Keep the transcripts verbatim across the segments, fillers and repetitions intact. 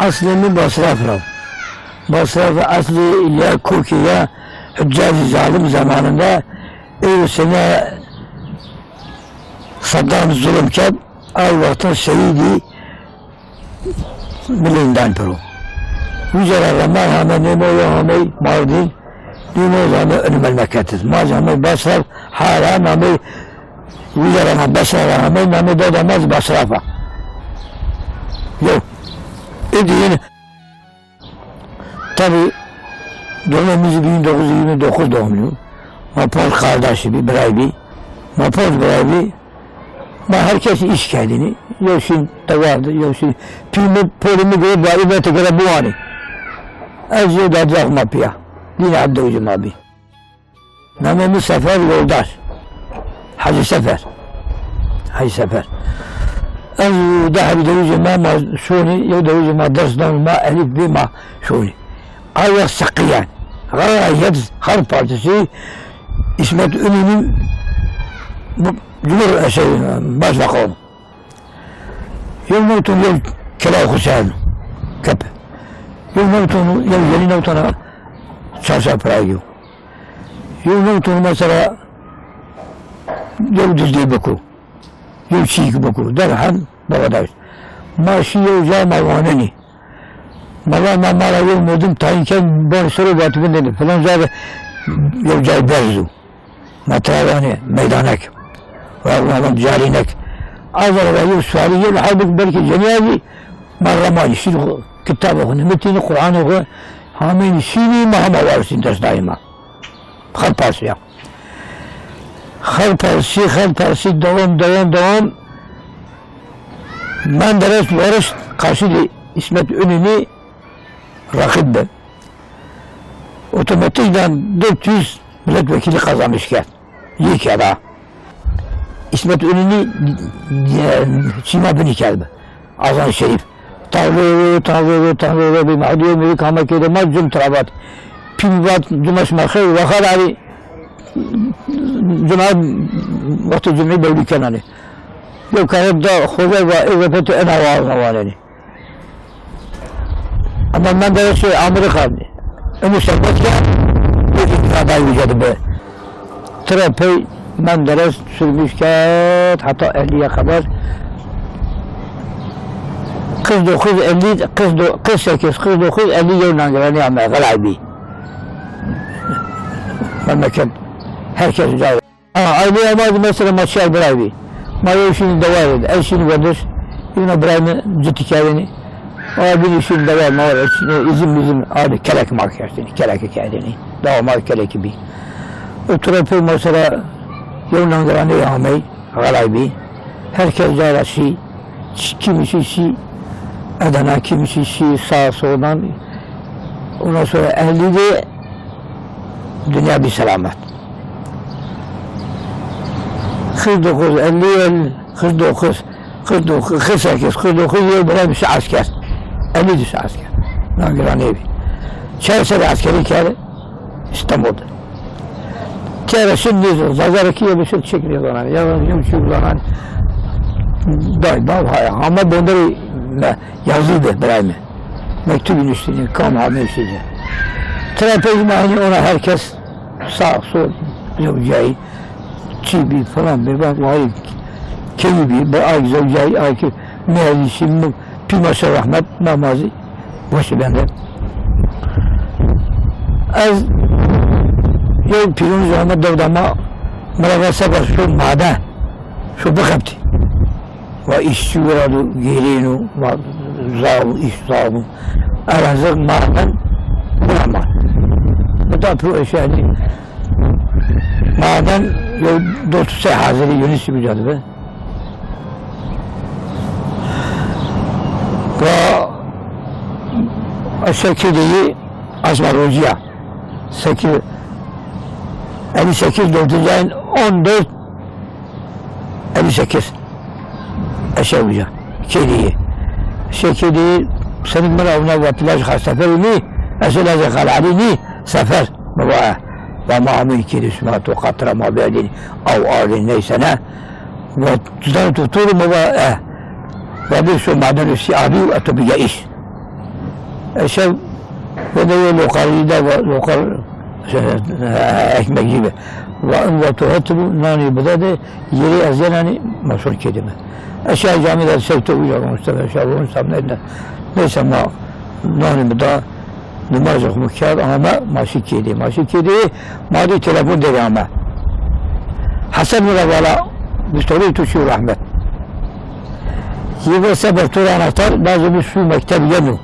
Eslê min Basraf ra. Basraf eslê ya kokê ya Huccacî zalim zamanında ê sene Saddam zulm ked, ay wexta şehîdî milên dan piro. Wî cara re ma hame nêmo ya hamey Mardin, nêmo hame unu memleket. Ma hame Basraf, hara namê wî cara ma Basra ra hame, namê dada ma Basraf a. Yo. Êdî Tabi, doğma min jî bin dokuz yüz yirmi dokuz doğumluyum. Ma panc kardeşî bî, birayî bî. Ma panc birayî bî. Ma her kes îş kerdinî. Yew şîn tewar di, yew şîn pî min, polî min girêt, ba î vete gere biwanî. Ez jê dadixwe ma piya. Dîne Ebdewcî ma bî. Namê min Sefer Yoldaş. Hacî Sefer. Hacî Sefer. Ez û deh hebî dewicê me ma şonî, yew dewicê ma ders dan ma elîf bê ma şonî. Aye seqiyen. Gayet Halk Partisi İsmet İnönü'nün bu cumhur şey, başbakanı. Yew newton yew kela xwe ser kep. Yew newton yew yenî newtona çarşaf pirayî yo. Yew newton mesela yew dizdê biku. Yew çîk biku. Derhem bavadaş. Ma şî yew ca ma wanenî. Mala ma mala yew modim tayîn ken ban sero vatibin dedi. Filan ca de yew cay berz o. Metravanê, meydanek. Ve ulan carînek. Azar ve yew sualî yê halbik belkî ceniyazî ma remanî şîr xwe, kitabê xwe nimitînî, Qur'anê xwe hamênî şînî ma hema warisîn dest dayî ma. Xelp Parsî ya. Xelp Parsî, Xelp Parsî dewam, dewam, dewam. Menderes warişt karşî de İsmet İnönü rakip bi. Otomatikman dört yüz milletvekili kazanmış kerd. Yek ya da. İsmet İnönü, e, çîma binî kerd bi. Azan Şerîf. Tanrı, Tanrı, Tanrı, Rabbi Mahdiye, Melik Hamakê de ma cum tirabat. Pî vat, cuma şima xeyr, waxar arî, cuma, wextê cumî bewlî kenanê. Yew kare da xoza va, ê vepete ena wa, wa, wa, Ama Menderes şey Amerîka, inu serbest ya, peki zaten yüce de be. Tira pey Menderes sürmüş ket, hatta elliye kadar. Kırk dokuz elli, kırk dokuz, kırk sekiz, kırk dokuz elli yıl nangirani ama galabi. Memleket herkes cahil. Ha, aileye ma mesela ma çar birayî bî. Ma yew şîn dewarê de, ez şîn werdiş. Yine birayê min citî kerdinî. Ama bin şîn dewar ma var, ez şîn, e, izin bizim abi kelek ma kerdinî, kelek kerdinî. Dewa ma kelekî bî. O tarafê mesela yew nangiranê amey, xelay bî. Herkes cara şî, ç-, kimisi şî Adana, kimisi şî sağa soldan. Ondan sonra elli de dünya bir selamet. Kırk dokuz, elli, el, kırk dokuz, kırk dokuz, kırk sekiz, kırk dokuz yıl bile bir şey asker. Elli de şey asker. Nangiranevi. Çay sene askeri kere İstanbul'da. Kere şimdi Zazarekiye bir şey çekmiyor bana. Ya ben yok şu zaman. Day, day, hay, ama bondari ne, yazıydı birayme. Mektup üstüne, kam abi üstüne. Trapez mahni ona herkes sağ, sol, zevcayı, çibi falan bir bak, vay, keybi, bir ay zevcayı, ay ki, mühendisi, pî ma ser rehmet, namazî, baş bende. Ez yew pîrûn zehmet dewda ma, mira ve sefer şu made, şu bixebtî. Ve işçi wira du gêrîn û va zav û îş zav û. Erazir maden bira ma. Bi da pî eşyanî maden yew dost se hazirî Yunus bi cadibe. Ve eşekî de yî azma rojiya. Sekiz, elli sekiz dördüncü ayın on dört elli sekiz. Eşe uca. Kediyi. Şey kediyi senin bana ona ve plaj ha sefer mi? Eşe lazı halali mi? Sefer. Baba. Ve ma amin kedi şuna to katra ma verdin. Av aldın neyse ne. Ve tutan tutur baba. Eh. Ve bir şu maden üstü abi ve to bir iş. Eşev ve de yê loqarî de ve loqar ekmekî ve. Ve in ve tu hetibû nanî bide de yêrê ez yenanî meşhur kêdî me. Eşev camî de sev to wî ronişte ve eşev ronişte me de. Neyse ma nanî bida. Nimajê xwe min kerd, ame, ma şî kêdê. Ma şî kêdê, ma dî telefon derê ame. Hesen min re vala, bi torê tu çû rehmet. Yê ve seber tu ra anahtar, lazim bi sû mekteb yeno.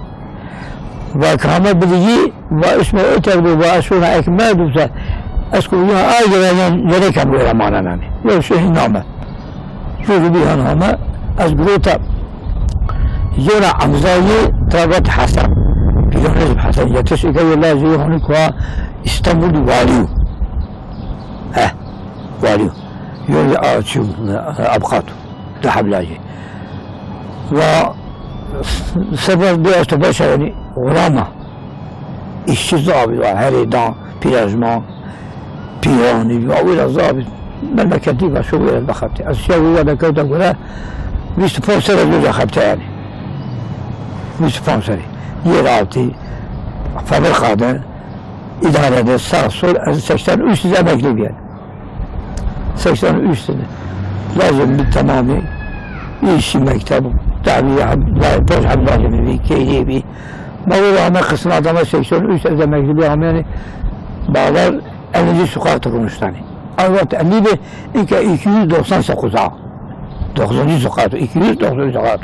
Va ki hame bidigî, va isme êtek do, va ez şona ek me dûse. Ez ku ya ay gelen yan yere kam wêre manenane. Yo şehî name. Rû bî han hame, ez girota yona emzayê tabat Hesen. Pîranez Hesen, yetiş ike yê la jê honi kua İstanbul valî yo. Heh, valî yo. Yo ya a çi, abukat. Di hebla jê. Va sefer dê ez to beşa yani, xurama. Îşçi zabî va herê dan, pîrejman, pîranî, va wê re zabî memleketî va şo wê re bixebitî. Ez şiya wê ve de kewta gore, bîst û pênc serê ez wê de xebite yani. Bîst û pênc serê. Yê re avtî, fabrika de, îdare de, sağ sol, ez seksen üç de emeklî bî yani. Seksen üç sene. Lazim bi tamamî îşî mekteb, dawî heb-, pênc heb lazim bî, kêrî bî. Ma wê ame qisma dama seksen üç ez emeklî bî, ame yani bağlar ellinci sokakta konuştanî. Ay waqt elli bî, inke iki yüz doksan sekiz a. Dokuzuncu sokak, iki yüz dokuzuncu sokak.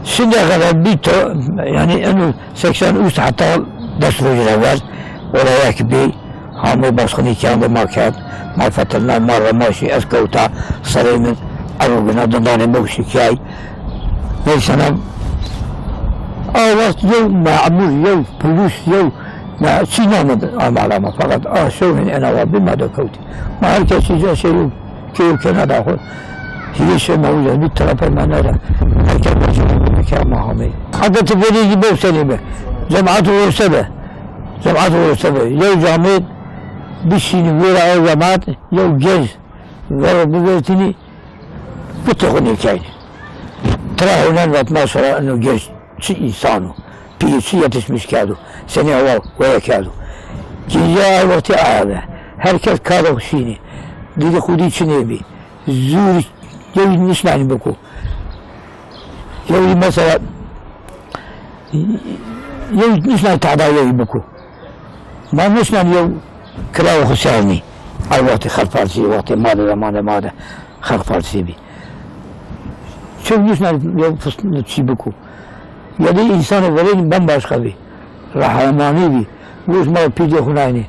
Şimdi kadar bir to-, yani en seksen üç hatta dest rojine ver, oraya ki bir hamur baskını kendi market, ma fetelna, ma remaşi, ez kewta, sarayımın, aruguna, dındane mokşi kiyay. Neyse, ne, a waqt yew memur, yew polis, yew, ne, çi namedin, ama, ama, fakat a şewhin ena wa bir ma da kewti. Ma herkes çica şey yok. Kê û kêna daxwe. Hîrê şema wî de bî, teraper me nere. Herkes bacê me ke ma hamê. Heta ti verê jî bew senê be. Cemaat wêrse be. Cemaat wêrse be. Yew camêr bişînî wêra ew cemaat, yew genc vero bivertînî, bi tixûnê keynî. Tira hûnen vat, maşallah, eno genc. Çi însan o, pî çi yetişmiş kerdo, senî hewa weye kerdo. Kîja ev wextî aya be. Her kes karo xwe şînî. Dîdî xwedî çi nêbî. Zûrî yewî nişnanî biku. Yewî mesela, yewî nişnanî tehda yewî biku. Ma nişnanî yew kira xwe şernî. Ay wextî Xelq Partî, wextî ma de, ma de, ma de Xelq Partî bî. Çew nişnanî yew fis-, çî biku. Yadê însanê verênî bembaşka bî. Qehremanî bî. Goş ma pîrê xwe nayînê.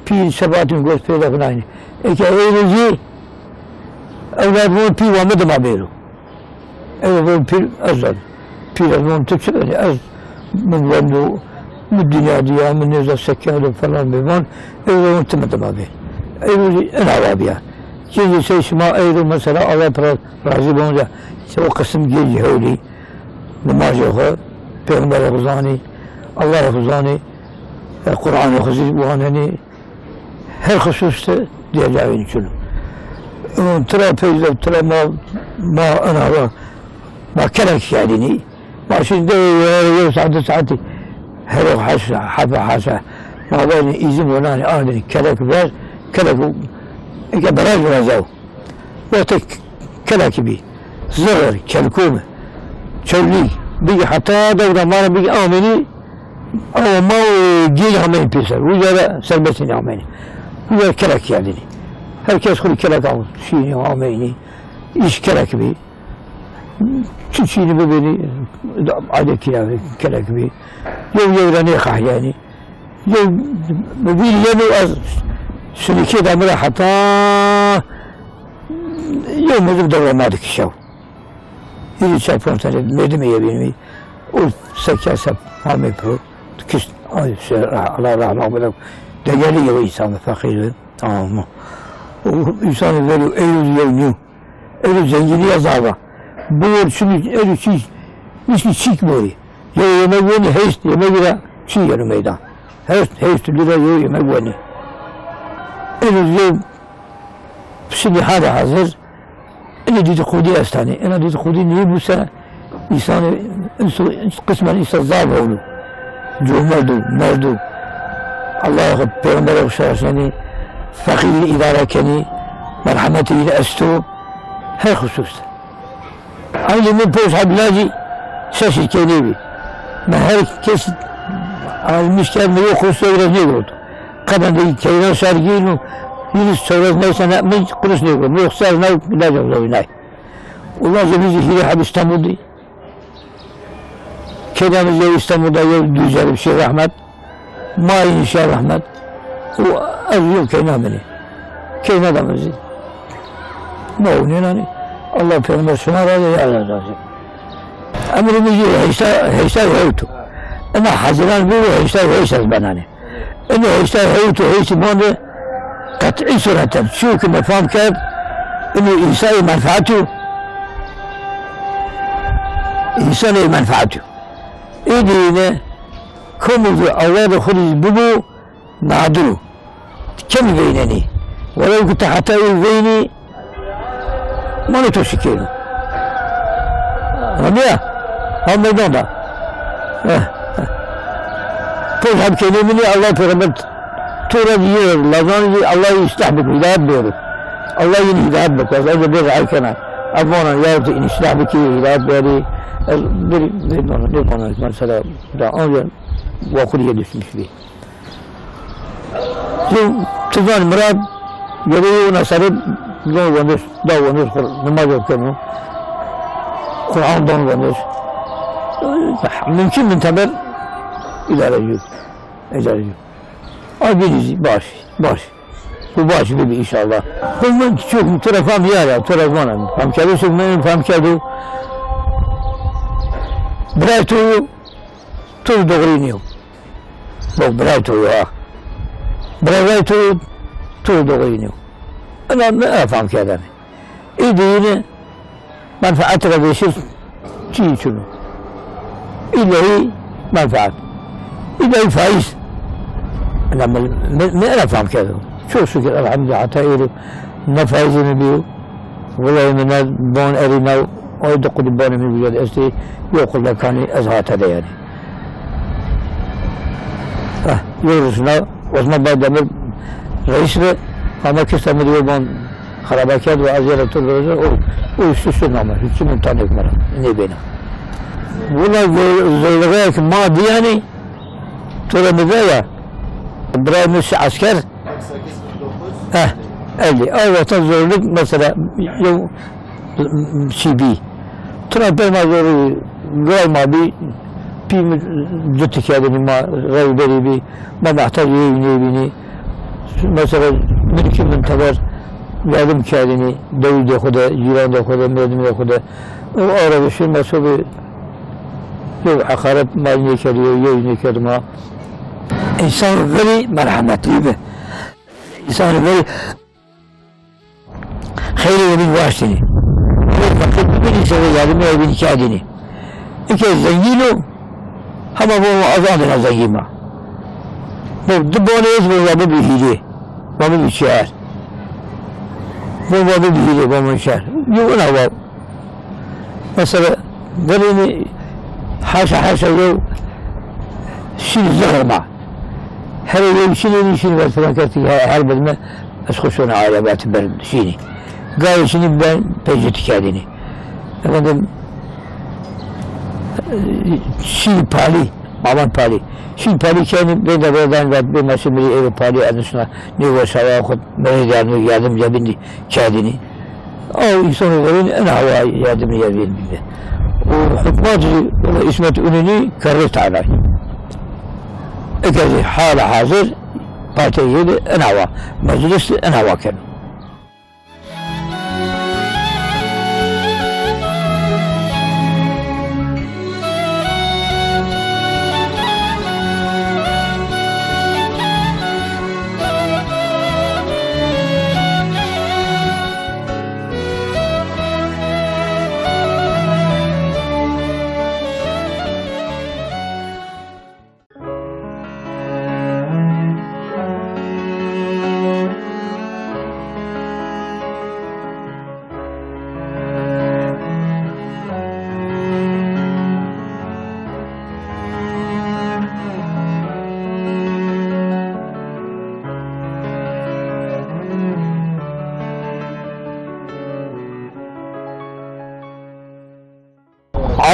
Pîr şebatîn goş pêrê xwe nayînê. Eke êrê jî ewlad wan pîr wa min dima bêro. Ewlad wan pîr ez zanim. Pîr ez wan tu çi benî? Ez min wendo, min dinya diya, min nêza sekendo falan bê van. Ewlad wan tu min dima bê. Ewlad ena wa biya. Kê jî sey şima ewlad mesela Allah pira razî be onca. Se o qism gêl jî hewlî. Nimajê xwe, Pêxemberê xwe zanî, Allahê xwe zanî, e, Qur'anê xwe zî wanenî, her xisûs de diye cayên çûn. Û tira peyza, tira ma, ma ena va, ma kelek şerînî. Ma şîn de yew saet, du saetî, her o haşa, hafa haşa. Ma benî îzin wenanî, ardinî kelek ver, kelek eke beraj virazew. Wextek kelekî bî, zixir, kelkûm, çewlî, bigî heta dewra mala bigî amênî, ew ma û gêj amênî pêser. Wî cara serbestî amênî. Wî cara kelek kerdinî. Her kes xwe kelek şînî amênî. Îş kelek bî. Çi çînî bibênî, aile kira kelek bî. Yew yew re nêqehriyanî. Yew bi bîr yeno ez sinikê de min re heta yew mezin dewra ma dikişew. Hîrî çar pênc tane merdimê ye bînî. Û seke se hamê piro dikişt. Ay, şey, Allah rahmet bide. Degerli yew însan be, feqîr be. Tamam mı? O însanê verî êrû yew nîyo. Êrû zengînî ya zava. Bûr çi, êrû çi, niştî çîk borî. Yew yemek wenî, heyst yemek ra çi yeno meydan. Heyst, heyst lira yew yemek wenî. Êrû yew şimdi hali hazır. Êrû dîdî xwedî estanî. Êna dîdî xwedî nî bûse, însanê, insu-, qismen însan zaf hewlû. Cûmerd û merd û Allahê xwe, pêxemberê xwe şaşenî, feqîrî îdare kenî, merhemetê wî esto, her xisûs de. Eylê min pênc heb lajî şeş keynê bî. Me her kes almiş kerd, min yo quruşê wî re nêgot. Qeden de keyna şer girin û yîniz çewres neyse ne, min quruş nêgot. Min xser nav laja wî nay. Û lajê min jî hîrê heb Îstanbul dî. Kêda min jî Îstanbul'da yew dû cerib şî rehmet. Mayî şî rehmet. Û ez yew keyna min ê. Keyna da min jî. Ma ew nênanî. Allah pêxember şima razî, ya razî. Emrê min jî heşta, heşta û hewt o. Ina Haziran bû, heşta û heşt ez benanê. Ino heşta û hewt û heştî mande qet'î sureten. Çû ki me fam kerd, ino însanê menfeet o. Însanê menfeet o. Êdî yine komî zî ewladê xwe dî bibû nadir o. Kemî veynenî. Welew ki te heta ê veynî, mano to şikêno. Anlıyor? Ha meydan da. Eh, eh. Pênc heb keynê min ê, Allah pêxember to re diye, lazan jî Allah yî îslah bik, hidayet bêro. Allah yî îslah bik, ez de bir ay kena. Ev vana ya tu îslah bikî, hidayet bêrî. Ez bir, bir vana, bir vana, mesela, da anca vakur ye düşmüş bir. Zû, tu zanî, Mirad, geriye ona serê, zû wendiş, da wendiş, xwe, nimaz keno. Kur'an dan wendiş. Mümkün min teber idare ediyor. Idare ediyor. Ay, bir baş, baş. Bu baş gibi inşallah. Bu min çok tarafam ya, ya, tarafım. Fam kerdî, çok min fam kerdî. Bırak tu, tu doğru iniyor. Bak, birayê to yo, ha. Birayê to, to doğru iniyor. Ina me fam kerdene. Êdî yine menfaet re vêşir çi çûno. Îlahî menfaet. Îlahî faiz. Ina me, me, me ina fam kerdo. Çok şükür, elhamdülillah, heta êro ne faizê min bîyo. Wulahê min ne ban erî nav, ay di qulîbanê min bûye estê, yo qullekanî ez hate de yani. Eh, yo rojna, Osman Baydemir reis bi, ama kista min yo ban xerabe kerd ve ez yere tur roje, o, o üstü üstü nama, hiç kimin tanık mera, ne bena. Wula zor-, zorluğa ki ma diyani, tura mi de ya, birayê min şi esker, Heh, elî. Ew wexta zorluk mesela yew çî bî. Tuna pey ma zorî, giray ma bî, pî min cût kerdinî, ma rewberî bî, ma mehtac yê nêbînî. Mesela min kî min teber yardim kerdinî, dewî de xwe de, cîran de xwe de, mêrdimê xwe de. Û ara bi şir ma sobê yew heqaret ma nêkerdî, yew nêkerdî ma. Însan verî merhemetlî bi. Însan verî xeyrê wî baş dînî. Wê feqîr bibînî, se wê yardimê wî bînî kerdînî. Eke zengîn o, hema bo azandina zengîn ma. Bo di bonê ez bo wa bibî hîrê, wa bibî çar. Bo wa bibî hîrê, bo min çar. Yo ina wa. Mesela, verê min haşa haşa yew şîn zehir ma. Her yew şînê min şîn ver filan kertî, her, her bilme, ez xwe şona aile bati ber şînî. Gayê şînî ben peycî tikerdînî. Efendim, şîn palî, maman palî. Şîn palî kenî, bê de bê dan vat, bê meşe mirî êvê palî, ez şuna nêwe şawa xwe, mirî yardım, yardım cebindî kerdînî. Ew însanê verîn ina wa yardimê ye vên bîne. Û hikûmet jî wela Îsmet Unînî kerrê tanay. Eke jî hala hazir partiyê de ina wa, meclis ina wa keno.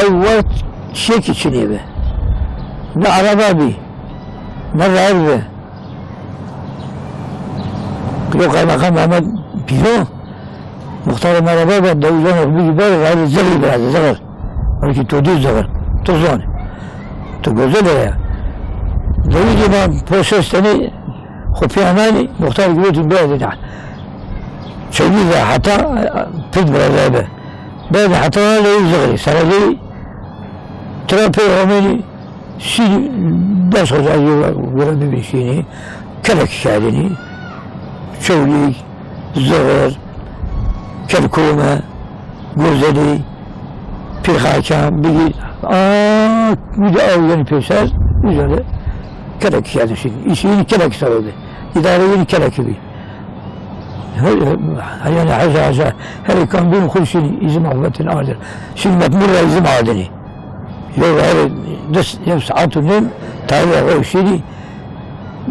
Ew wext kişekî çinê be. Ne araba bî, ne rayir be. Yo Qaymeqam Mehmet Pîro, muxtarê me re be, be, dewizan bigî ber, rayirê zixirî biraze, zixir. Wekî tu dî zixir, tu zon. Tu goze de ya. Dewizê me poşestenî, xwe pêyananî, muxtar girotî berdê de. Çewî de heta pir biraze be. Berdê heta dewî zixirî, seredeyî, tira pê homênî, Şînî, dest xwe ji ez were bibî şînî, kelek şarinî, çewlîk, zixir, kelkome, gozelî, pîrxakan, bigî, a, wî de ew yên pêser, wî de kelek şarin şînî. Îşî yînî kelek serode. Îdare yînî kelek bî. He, he, yani haşa haşa. Her kan bin xurşînî, îzim ahmetin adir. Şînî metmur îzim adinî. Yo, her dis, yew saet û nêm, tarih rewşînî,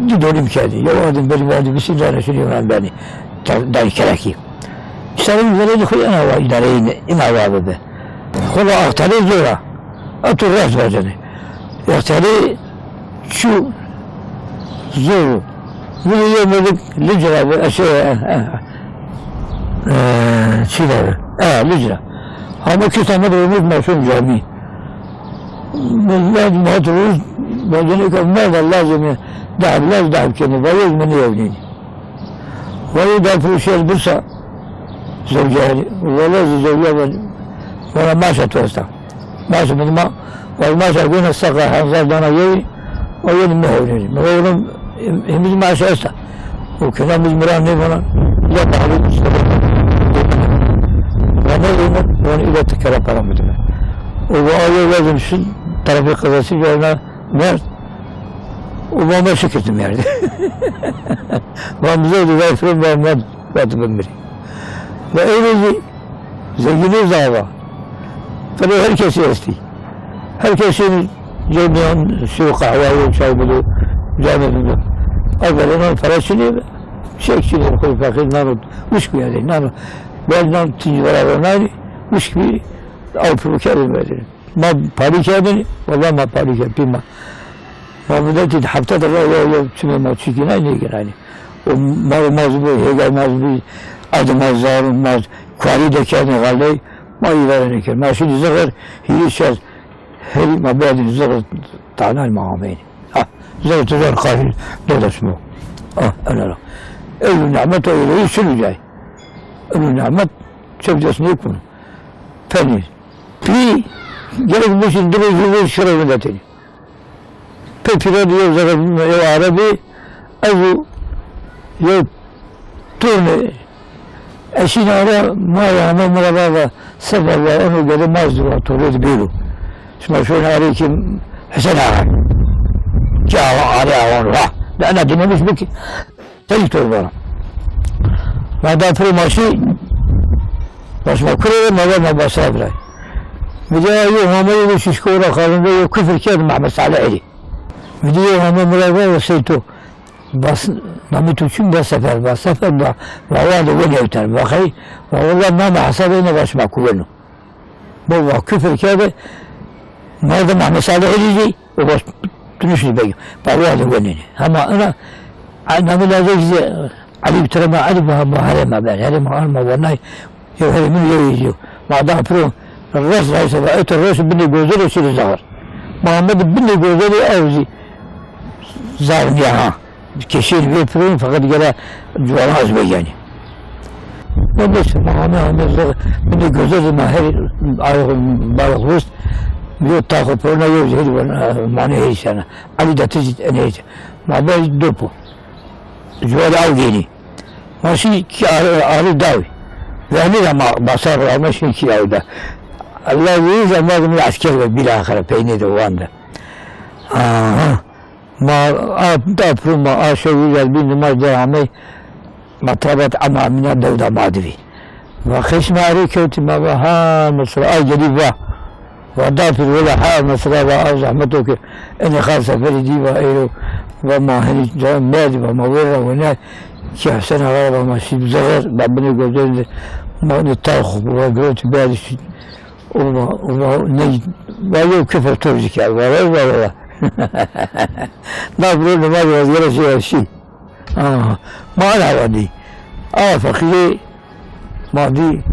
di dolim kerdî. Yew adin berî vardî, bisî dane şûnî û ran benî. Dar kerekî. Serî verê xwe ena wa îdareyê ina wa bibe. Xwe la axtarê zora. Etu rast vecene. Axtarê çû zor. Vînî yê medik Licra be, e, şey, e, e, e, çi de be? E, Licra. Hama kisa me de umut masum camî. Millet matruz, bacanê ke me de lazim e, dahb laz dahb kene, vayez me neyevnî. Vayez da proşer Bursa, zevciyani. Valla zevciya ben, bana maşa tosta. Maşa min ma, wal maşa gona saka hanzar dana yewi, o yeni me hevnî. Me oğlum, hem-, hemiz maşa esta. O kena biz miran ne bana, ya da abi işte. Bana yeni, yani ile tekere para mı deme. O bu ayı yazın şu tarafı kazası bir ona, Mert, û va me şikirtim yerdê. Va min zor dî, va filan, va me, va tu bimirî. Ve ew rê zî zengînê zava. Tabi her kesî estî. Her kesî cebê şî û qehwa û çay bido, canê bido. Ew berê nan pere çinê be. Çek çinê be, xwe feqîr nan û wişk biyadê. Nan û bel nan tî vera ronanî, wişk bî, ew pir kerdin bedin. Ma parî kerdinî, wela ma parî kerd, pî ma. Ma miletî di hefte de re, yo, yo, çimê ma çîkî nayê, nêgirayî. Û ma, ma zû bû, hêgay ma zû bû, erdê ma zar û ma kuarî de kerdin xeley, ma îdare nekir. Ma şînî zixir, hîrî şer, herî ma berdin zixir, tanay ma ameyni. Ha, zixir tu zor qaşî, derdest bû. Ah, enara. Ew nehmet o, ew şinî cay. Ew nehmet, çev dest nêkun. Penîr. Pî, gerek bişîn du roj, du roj şirov nedatînî. Pê pîra di yew zexir, yew erebî, ez û yew turnê eşîn ara, ma ya me mira bava sefer ve eno gede maz diwa turnê di bêlo. Şima şûn arê ki Hesen Ağa. Ki awa, arê awan, ha. Da ena dinlemiş biki. Tek tor bana. Ma da piro maşî, baş ma kurê, ma da ma basra bira. Mi diya yo hame yo şişko ra xalinde yo küfür kerd Mehmet Salih Eri. Mi diya yo hame mira ve Seyto. Bas, namê tu çi? Ba Sefer, ba Sefer, ba, ba wa de wenê uter, ba xey, ba wala nama hesabê ne baş ma kuveno. Bo va küfür kerde, nerede Mehmet Salih Eri jî, O baş tuniştî beg, parwa de wenîne. Hema ina, a, namê lazek zî, Elî bi tirema Elî ba, ba herêma ber, herêma arma wanay, yew herê min yew yê. Ma da piro, res res ba, eto res binê gozerê şirî zahir. Muhammed binê gozerê ew zî, zahir niye ha. Keşîr vê pirin, feqet gere ciwana ez vegenî. Ve neyse, ma hame hame zor, binê goze zî ma her ayağım bayrak host, yo taxo porna yo zehir var, mane her sana. Ali de tizit en her. Ma be dopo. Cuwa da al geri. Ma şi ki arı, arı davi. Ve hani de ma basar rağmen şi ki arı da. Allah yürüyüz ama bunu asker ve bir ahire peynir de o anda. Aha. Ma a da piro ma a şew û yer bî nimaj de amey, ma tabat ema amîna dewda ma divî. Va xeşma erê kewtî ma va ha mesela a gelî va. Va da pir wela ha mesela va a zehmet o ki enê xal seferî dî va eyro va ma henî ca merdî va ma wê ra wene ki Hesen Ağa va ma şî zixir va binê gozên de ma ne tax va girotî berdî şî. Oba, oba, ne, va yo küfür tozike, va, va, va, va. Na bro, ne var, va, yere şey, şey. Aha, ma ana vadi. Aa, fakiri, ma di.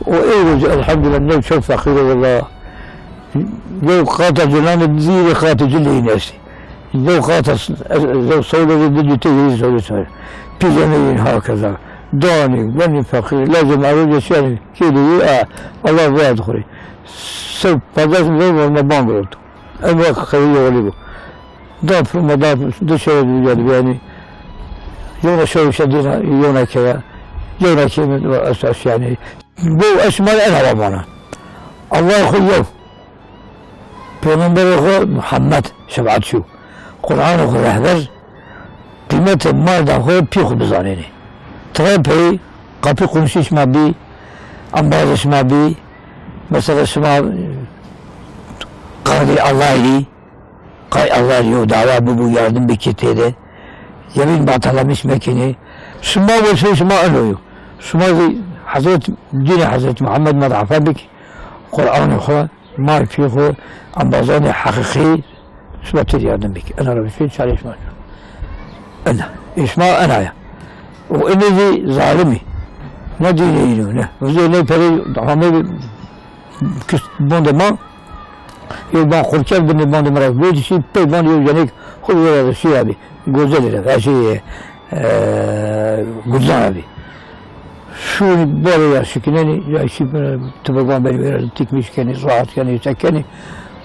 O ev, elhamdülillah, ne çok fakir, valla. Yo kata cilanı zîrê xatê cilê yîn estî. Yo kata s-, yo sewlê de di cutê yî sewlê sar. Pîjamê yîn hakeza. Danî, benî feqîr, lezê merû de şerî kêlî yî, a, Allah vaya dixurî. Sew pazar zor var me bang oldu. Ev wek xeyrî yolî bû. Da pir me da du şewe dû ya dibe, yanî. Yewna şew şe dîna, yewna keve. Yewna keve esas yanî. Bu esma en hava mana. Allah xwe yew. Peyxemberê xwe Muhammed şefaatçî û Qur'anê xwe rehber, qîmetê marda xwe pî xwe bizanênê. Tire pey qapî qunşî şima bî, embazê şima bî, mesela şima qadî Allahî, qay Allahî yew dawa bibû yardim bikî tê de. Yemîn batalamiş mekinê. Şima wesê şima eno yo. Şima zî Hezret, dînê Hezret Muhammed me dafa bikî. Qur'anê xwe, marfî xwe, embazanê heqîqî, şima têr yardim bike. Ena re bişên çarê şima. Ena. Ê şima ena ya. Û ene zî zalimî. Ne dînê îno, ne. Vizê ne perê, hamê kist bondê ma. Yo ban qurker binê bandê mira. Vê dişî pey bandê yo jenek xwe were re şiya bî. Gozelê re, her şey, e, Gulzan abi. Şûnî barê ya şikinenî, ya şî, e, tibegan benî wêre tikmîş kenî, rahat kenî, sekenî.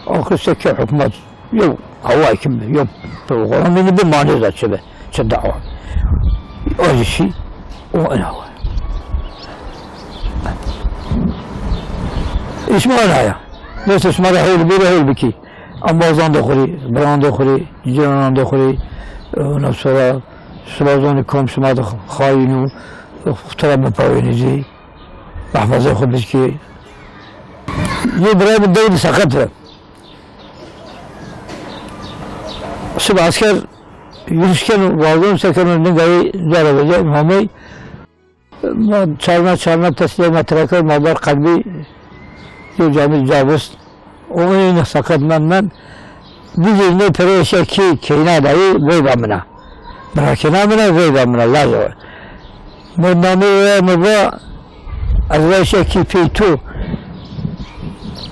Axir seke hikûmet, yew hawayê kim, yew programînî bi manê de çi be, çi dawa. O jî şî, o ena wa. Îsmail aya. Neyse, şima de hewl bêre, hewl bikî. Embazan dixurî, biran dixurî, cîranan dixurî, ondan sonra şima zanî kom şima de xayîn û xwe tira bipawênî jî, mehfazê xwe bikî. Yê birayê min dewrî seqet be. Şib esker yürüyüş ken û wazon sekin û ninga wê cara vece, hamey Ma çarna çarna teslê me tireke ma ber qelbî yo camî cabist. O ê ne seqet men men. Vîzê ne perê şe kî keyna dayî veyva mina. Birakêna mina veyva mina lazo. Me namê wê me va ez ve şe kî pey tu.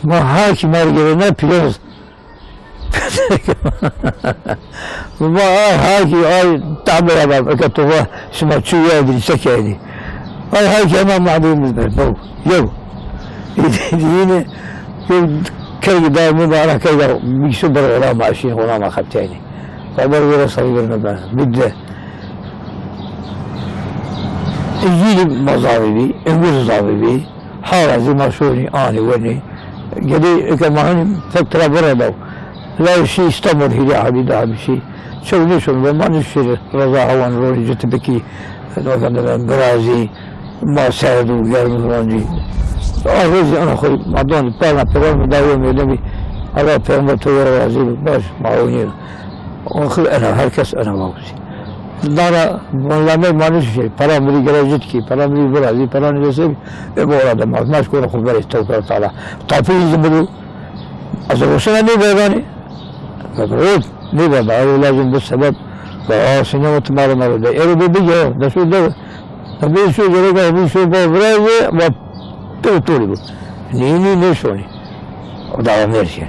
Ma ha kî mergê ne piyoz. Ma ay hay ki ay tabi ya bak, eke tu va şima çu ya bir sekenî. Ay hay ki hemen madem biz ber, bu, yo. Yine yo kergi da mı bara kergi bir su bir ola ma şin ola ma xateni. Xeber göre sarı görme ben. Bidde. Yine mazavi bi, ömür zavi bi. Hala zî ma şonî anî wenî. Gedê eke ma hanî fek tira vira daw. Law şî Îstanbul hîrê hebî da hebî şî. Çew nêşon ve ma nişêr reza hewan ronî citibikî. Efendim, birazî ma serd û germ ronî. A rojî ana xwe ma donî parna peran mi dayo mêdemî. Allah peygamber to were razî bi. Baş ma onî. Axir ena, herkes ena mawzî. Dara, me manî şey, para mirî gere jit ki, para mirî vira, zî para nî dese, e, bu arada ma, maş kore xwe berê, tewkela Teala. Tapî izin bidu. Ez roşena nê bevanî. Rot, nê beva, ev lazim bu sebep. Ve asine ve tumara mara de. Ero bu bir ya, nasıl de. Tabii şu gerek, bu şu bu vira ve, ve, tewtoli bu. Nî, nî, nê şonî. O da Ömer şey.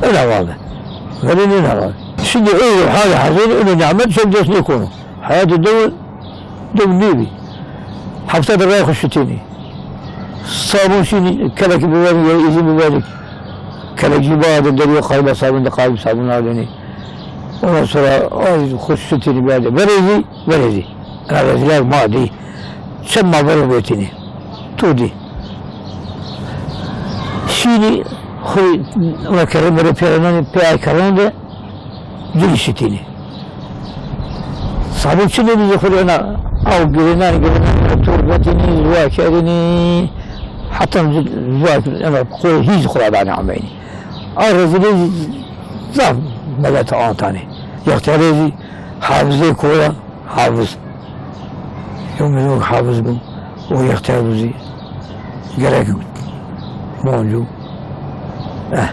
Öyle vardı. Öyle ne var? Şimdi öyle hali hazır, öyle nimet çok dost ne konu. Hayatı dövül, dövül ne bi? Hafta da ben kuşutini. Sabun şimdi kelek biberik, ya izin biberik. Kelek gibi adı deriyor, kalba sabun da kalbi sabun aldığını. Ondan sonra ay kuşutini verdi. Verezi, verezi. Ana rezilak ma dî. Çend ma vero gotinî. Tu dî. Şînî xwe wekere mere pêrananê pê ay keran de dû şitînî. Sabûn çi dê dî xwe ena aw girênan girênan tu gotinî zuwa kerinî. Heta zuwa ena xwe hîz xwe danî ameynî. A rezilê zaf melet antanê. Yextiyarê zî hafizê koya. Hafiz. Yo mezok hafiz bû. O yextiyar bû zî. Gerek Boncu. Eh.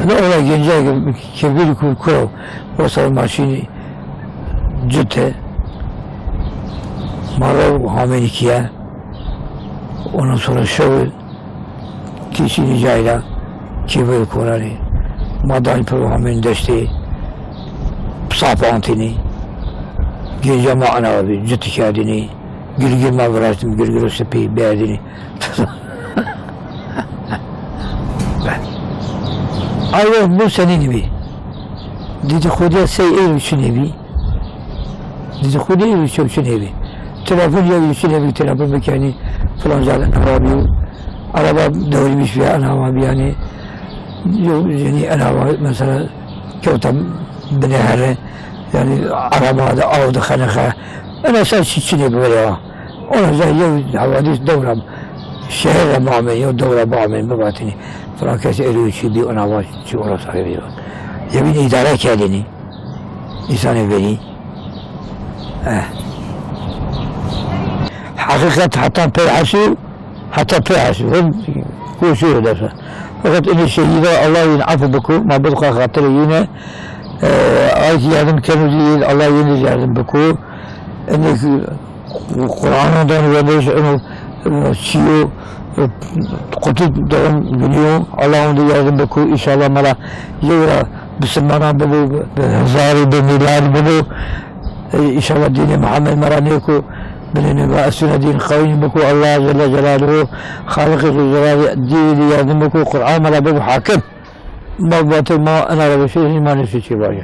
Ne ola gencek kebir kur kuro. Wasa maşini cite. Maro hamenikiye. Ondan sonra şöyle kişini cayla kebir korani. Madan pro hamen deşti. Sapantini. Gece ma ana abi citi kerdini. Gülgül ma viraştım. Gülgül o sepi berdini. Ay, bu senin gibi. Dedikoduya sey ev için evi. Dedikodu ev için, için evi. Telefon ya için evi, telefon mekani falan zaten arabi. Araba devrimi bir anama bir yani. Yok, yani araba mesela köftem bine herre. Yani araba da aldı xenexe. Ana sen için evi böyle ya. Ona za yew havadîs dewra şehir re bamê, yew dewra bamê bibatinî. Filan kes êrî çî bî, ona va çi ona sahibî va. Yevîn îdare kedinî. Însanê verî. Eh. Heqîqet heta pê hesû, heta pê hesû. Hûn koşû desa. Fakat inê şehîda Allah yîn afû bikû, ma bidxa xatirê yîne. Eh, ay ki yardım kenu zî Allah yîn yardım bikû. Inê Qur'ana dan ve beş eno, e, çiyo, e, kutu doğum günü. Allah onu da yardım bikû. İnşallah mala yewra Müslümana bibu, bi hezarî, bi milyar bibu. E, inşallah dini Muhammed mala neku binini ve esüne din kavini bikû. Allah Celle Celaluhu Xaliqi Zülcelali dini yardım bikû. Qur'an mala bibu hakim. Ma batı ma ana rebeşe imanı suçi var.